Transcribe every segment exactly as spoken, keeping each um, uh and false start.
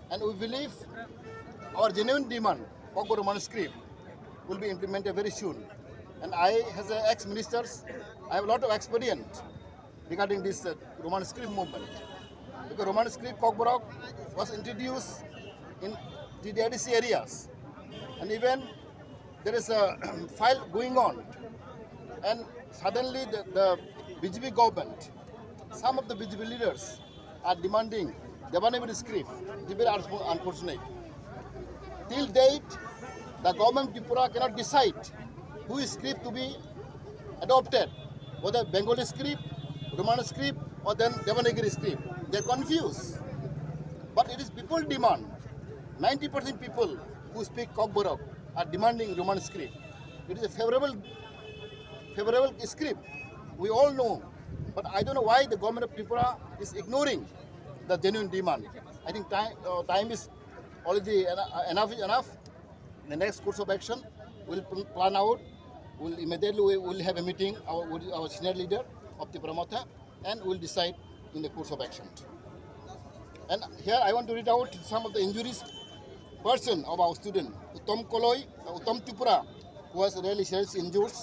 And we believe our genuine demand, Kokborok Roman script, will be implemented very soon. And I, as a ex-ministers, I have a lot of experience regarding this uh, Roman script movement. Because Roman script Kokborok was introduced in the D D R D C areas. And even there is a file going on. And suddenly the, the B J P government, some of the B J P leaders are demanding Devanagari script. It's very unfortunate. Till date, the government of Tripura cannot decide who is script to be adopted, whether Bengali script, Roman script, or then Devanagari script. They're confused. But it is people demand. Ninety percent people who speak Kokborok are demanding Roman script. It is a favorable, favorable script. We all know. But I don't know why the government of Tripura is ignoring the genuine demand. I think time, uh, time is already ena-, enough is enough. The next course of action, we'll pl-, plan out. We'll immediately, we will have a meeting our, with our senior leader of Tipra Motha, and we'll decide in the course of action. And here I want to read out some of the injuries person of our student, Uttam Koloi, uh, Uttam Tripura, who was really seriously injured,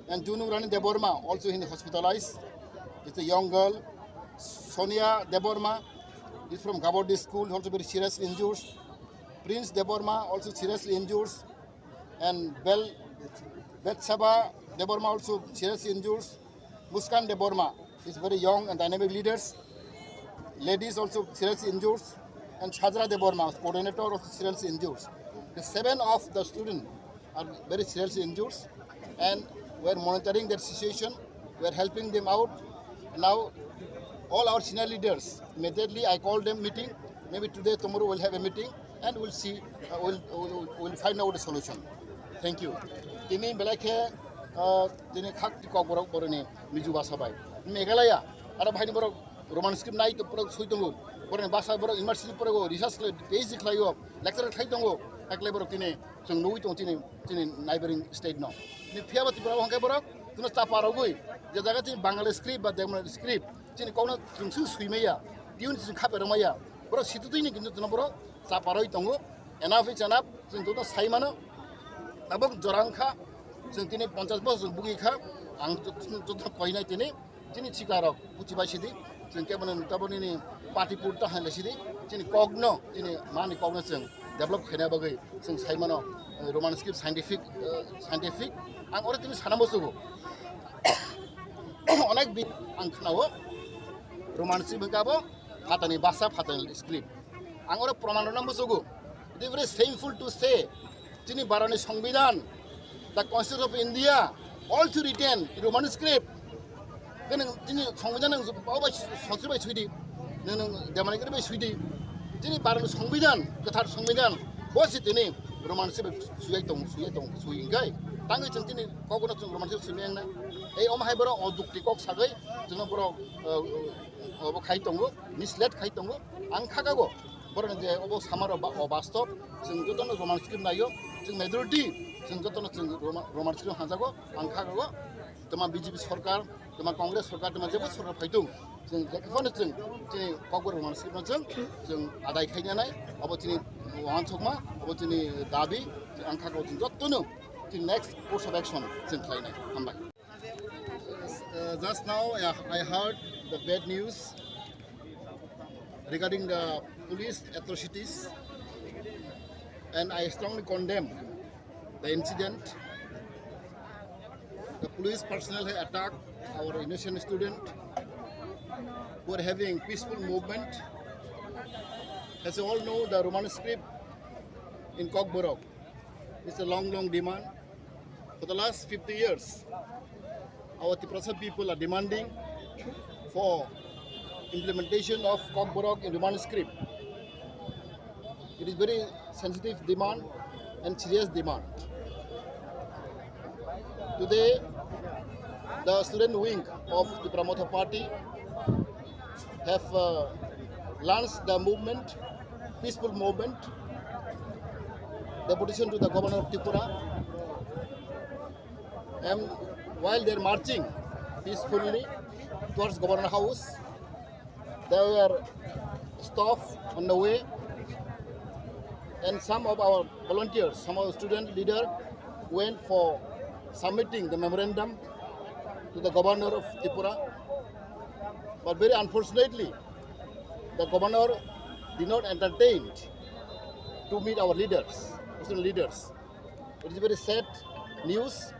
and Junu Rani Debbarma, also in hospitalized. It's a young girl. Sonia Debbarma is from Gabordi School, also very seriously injured. Prince Debbarma also seriously injured, and Bel Betsaba Debbarma also seriously injured. Muskan Debbarma is very young and dynamic leaders. Ladies also seriously injured, and Chhajra Debbarma, coordinator, also seriously injured. The seven of the students are very seriously injured, and we are monitoring their situation. We are helping them out. Now, all our senior leaders, immediately I call them meeting. Maybe today, tomorrow we'll have a meeting, and we'll see, uh, we'll, we'll, we'll find out a solution. Thank you. Tini belai khe, uh, tini khak ti Kokborok boroni miju basa bai. Meghalaya, aro bahini borok Roman script nai to borok soi tongo. Boroni basa borok university porogo, research khlai, PhD khlaio, lecturer khlai tongo. Ekle borok tini chwng nugui tongo tini, tini neighboring state no. Ni phiya ba Tripura hwnkhe borok tino chapa rogwi, je jaga tini Bangali script ba Devanagari script, tini kokno chwng su sui maya, tini chwng khape rw maya. Borok situtwini kintu tino borok chapa rwi tongo. Enough is enough, chwng joto sai mano. Tabuk jora wngkha, chwng tini ponchash bosor bugwi kha, ang joto koinai tini, chini chika rok buchi bai sidi, chwng kebo no tabuk nini party put ta hai lai sidi, chini kokno, chini mani kokno chwng develop khaina bagwi chwng sai mano, eh, Roman script scientific, eh, scientific, ang oro tini sana musugo. Onek bi ang khnao, Roman script hwnkha bo phatani basa, phatani script. Ang oro proman rwna musugo. It is very shameful to say, chini Bharani Songbidan, the Constitution of India, also written in Roman script. Khe nwng chini Songbidan nwng bao bai sotri bai suidi, nwng, nwng Devanagari bai suidi. Chini Bharani Songbidan, kwthar Songbidan, bo se tini Roman script suyai tong, suyai tong, sui hwnkhe. Tangwi chwng chini kokno chwng Roman script sui maya wngna. Ei omo hai borok o jukti kok sagwi chwngno borok, uh, uh, obo khai tongo, misled khai tongo. Ang khakago. Borok je obo samaro ba-, o bastob, chwng jotono Roman script naio, chwng majority, chwng jotono chwng Roma-, Roman script hanjago, ang kha go, toma B J P sorkar, toma Congress sorkar, toma jebo sorkar phaitung, chwng jekhe phano chwng chini Kokborok Roman script no chwng, chwng adai khaina nai, obo chini wansukma, obo chini dabi, ang kha go chwng jotono chini next course of action chwng khlainai. Hambai. Uh, just now, I, I heard the bad news regarding the police atrocities, and I strongly condemn the incident. The police personnel have attacked our innocent student who are having peaceful movement. As you all know, the Roman script in Kokborok is a long, long demand. For the last fifty years, our Tiprasa people are demanding for implementation of Kokborok in Roman script. It is very sensitive demand and serious demand. Today, the student wing of the Tipra Motha Party have, uh, launched the movement, peaceful movement, deputation to the governor of Tripura. And while they are marching peacefully towards governor house, they were stopped on the way And some of our volunteers, some of the student leader went for submitting the memorandum to the governor of Tripura. But very unfortunately, the governor did not entertain to meet our leaders, student leaders. It is very sad news.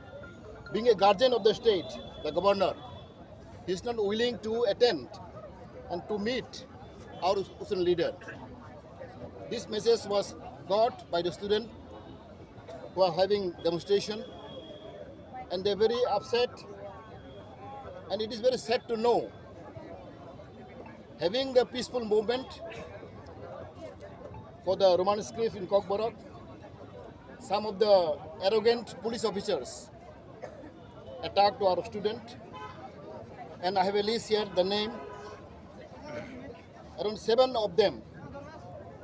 Being a guardian of the state, the governor, he is not willing to attend and to meet our student leader. This message was got by the student who are having demonstration, and they're very upset. And it is very sad to know, having the peaceful movement for the Roman script in Kokborok, some of the arrogant police officers attacked our student, and I have a list here, the name. Around seven of them,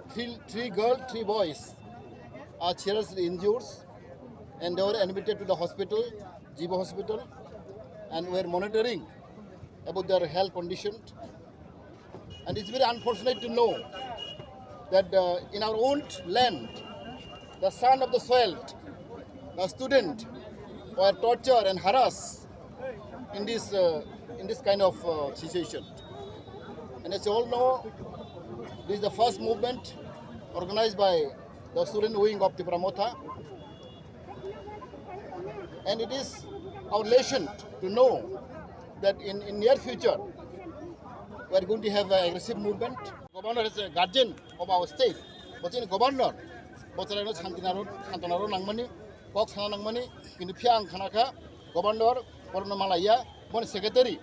three, three girls, three boys, are seriously injured, and they were admitted to the hospital, Jibo Hospital, and we are monitoring about their health condition. And it's very unfortunate to know that, uh, in our own land, the son of the soil, the student, were tortured and harassed in this, uh, in this kind of, uh, situation. And as you all know, this is the first movement organized by the student wing of Tipra Motha. And it is our lesson to know that in, in near future, we are going to have an aggressive movement. Governor is a guardian of our state. But in governor, bothorano santinaro, santanaro nangmani, kok sana nangmani, kintu phiya ang khana kha, governor, borno malaya, bon secretary,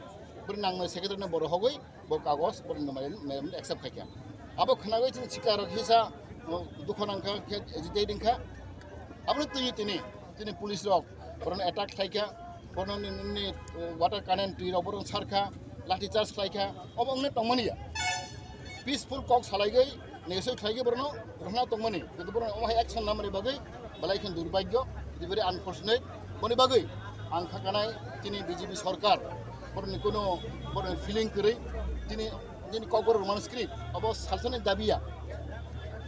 bori nangmani secretary no boro hogoi, bo kagos, bori no mai, mai accept khaikha. Abo khana goi chini chika rok hisa, dukho nangkha, khe agitate wngkha. Abo twi tini, tini police rok, borno attack khaikha, borno ni, ni, water cannon twi rok borno sarkha, lathi charge khlaikha, abo wngna tongmani ya. Peaceful kok salaigoi, nesoi khlaigoi borno, rohna tongmani. Kintu borno omo hai action namani bagwi, belai khe durbhagyo, it is very unfortunate. Boni bagwi ang kha kanai tini B J P sorkar, boroni kuno boroni feeling kwrwi, tini, tini Kokborok Roman script, abo salsani dabiya.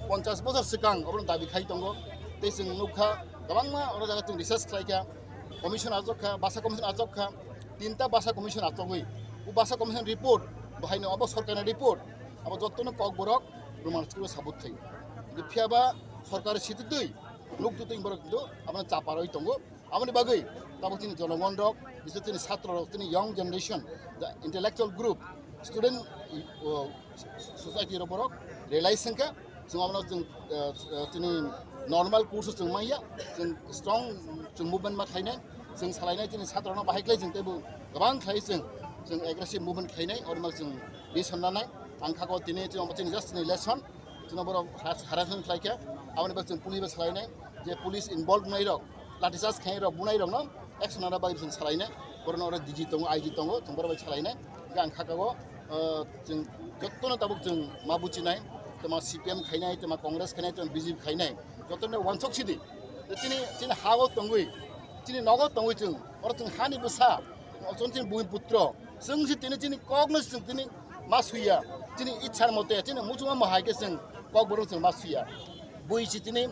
Ponchas bochor swkang obono dabi khai tongo. Tei chwng nukha, kwbangma oro jaga chwng research khlaikha, commission achok kha, basa commission achok kha, tinta basa commission achogwi, o basa commission report, bahaino abo sorkarni report, abo jotono Kokborok Roman script sabut khaio. Phiya ba sorkar sititwi, nuk tutwi borok kintu abono chaparwi tongo. Aboni bagwi tabuk chini jonogon rok, bisek chini satro rok, chini young generation, the intellectual group, student, uh, society rok borok realize wngkha, chwng abono chwng, uh, uh, chini normal course o chwng manya, chwng strong chwng movement ma khlainai, chwng salainai chini satro no bahai khlai chwng teibo kwbang khlai chwng, chwng aggressive movement khlainai, oro ma chwng decision nanai, ang kha ko tini chwng chini just chini lesson, chwng borok harass-, harassment khlaikha, aboni bagwi chwng police bai salainai, je police involved wngnai rok, lathi charge khainai rok, bunai rokno action nana bagwi chwng salainai, borokno oro D G tongo, I G tongo, chwng borok bai salainai. Hingkhe ang kha kago, ah, chwng jotono tabuk chwng ma buchinai, tamo C P M khainai, tamo Congress khainai, tamo B J P khainai, jotono wansok sidi. Chini, chini hao tongwi, chini nogo tongwi chwng, oro chwng hani bwsa, chwng chini bumi putro, chwng si tini chini kokno chwng tini ma suya, chini ichhar mote, chini muchungma mohai khe chwng kokborok chwng ma suya. Bui si tini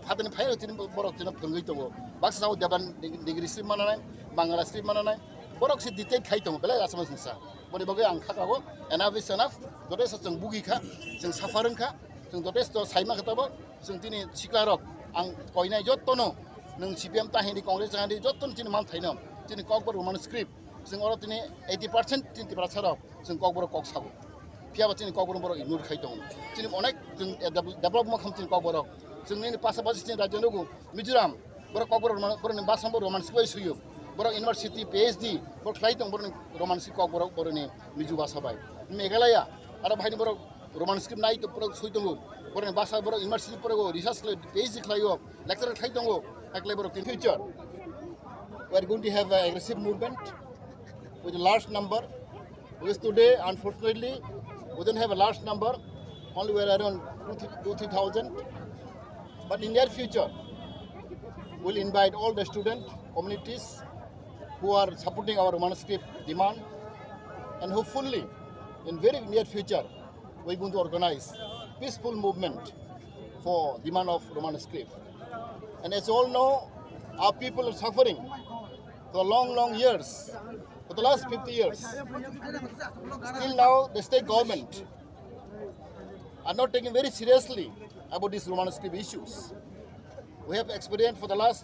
Phatani phai tini borok tini phwrwngwi tongo. Baksa sao Devan degree sri mananai, Bangla sri mananai. Borok se detect khai tongo, belai asama singsa. Boni bagwi ang kha kago, enough is enough. Jotesto chwng bugi kha, chwng suffer wng kha, chwng jotesto saima kha tabo, chwng tini sikla rok ang koinai jotono, nwng C P M ta hindi, Congress ta hindi, jotono tini man thaino, tini Kokborok Roman script, chwng oro tini eighty percent tini Tiprasa rok. Chwng Kokborok kok sago. Phiya ba chini Kokborok borok ignore khai tongo. Chini onek chwng, eh, dev-, develop ma kham chini Kokborok. Chwng nini pasapasi chini rajyo nugo Mizoram. Borok Kokborok Roman, borok ni basa bo Roman script bai suyo. Borok university, P H D, borok khlai tong borok ni Roman script Kokborok borok ni Mizo basa bai. Meghalaya, aro bahai ni borok Roman script nai to borok sui tongo. Borok ni basa borok university borok research khlai, P H D khlai o. Lecturer khai tongo, ekle borok in future. We are going to have an aggressive movement with a large number. Because today, unfortunately, we don't have a large number, only we are around two, three thousand. But in near future, we'll invite all the student communities who are supporting our Roman script demand, and hopefully, in very near future, we're going to organize peaceful movement for demand of Roman script. And as you all know, our people are suffering for long, long years, for the last fifty years. Still now, the state government are not taking very seriously about these Roman script issues. We have experienced for the last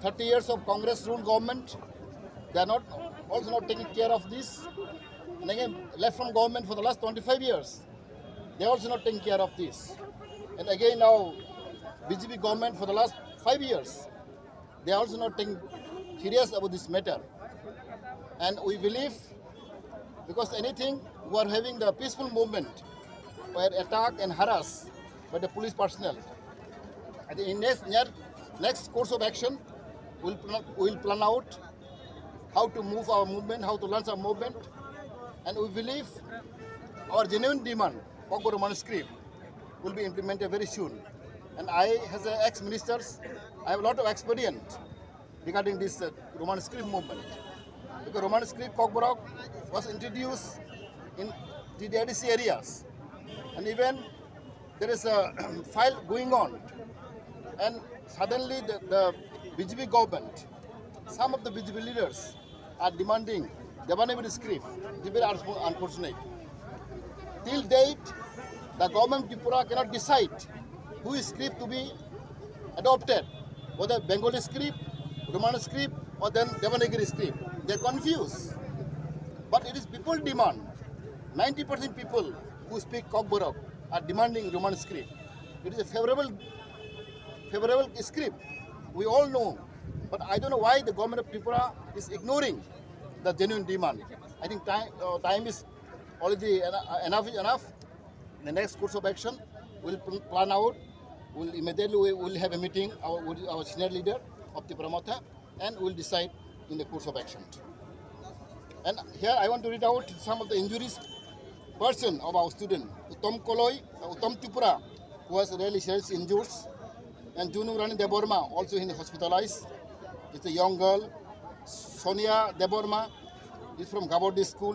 thirty years of Congress rule government, they are not, also not taking care of this. And again, left front government for the last twenty-five years, they also not taking care of this. And again now, B J P government for the last five years, they also not taking serious about this matter. And we believe, because anything, we are having the peaceful movement were attacked and harassed by the police personnel. And in next, near, next course of action, we'll plan, we'll plan out how to move our movement, how to launch our movement. And we believe our genuine demand, Kokborok Roman script, will be implemented very soon. And I, as a ex-ministers, I have a lot of experience regarding this uh, Roman script movement. Because Roman script Kokborok was introduced in the D D R D C areas. And even there is a fight going on. And suddenly the, the B J P government, some of the B J P leaders are demanding Devanagari script. This is very unfo- unfortunate. Till date, the government of Tripura cannot decide who is script to be adopted, whether Bengali script, Roman script, or then Devanagari script. They're confused. But it is people demand. Ninety percent people who speak Kokborok are demanding Roman script. It is a favorable, favorable script. We all know. But I don't know why the government of Tripura is ignoring the genuine demand. I think time, uh, time is already ena- enough is enough. In the next course of action, we'll pl- plan out. We'll immediately we will have a meeting our, with our senior leader of Tipra Motha, and we'll decide in the course of action. And here I want to read out some of the injuries person of our student, Uttam Koloi, uh, Uttam Tripura, who was really seriously injured, and Junu Rani Debbarma, also in hospitalized. It's a young girl. Sonia Debbarma is from Gabordi School.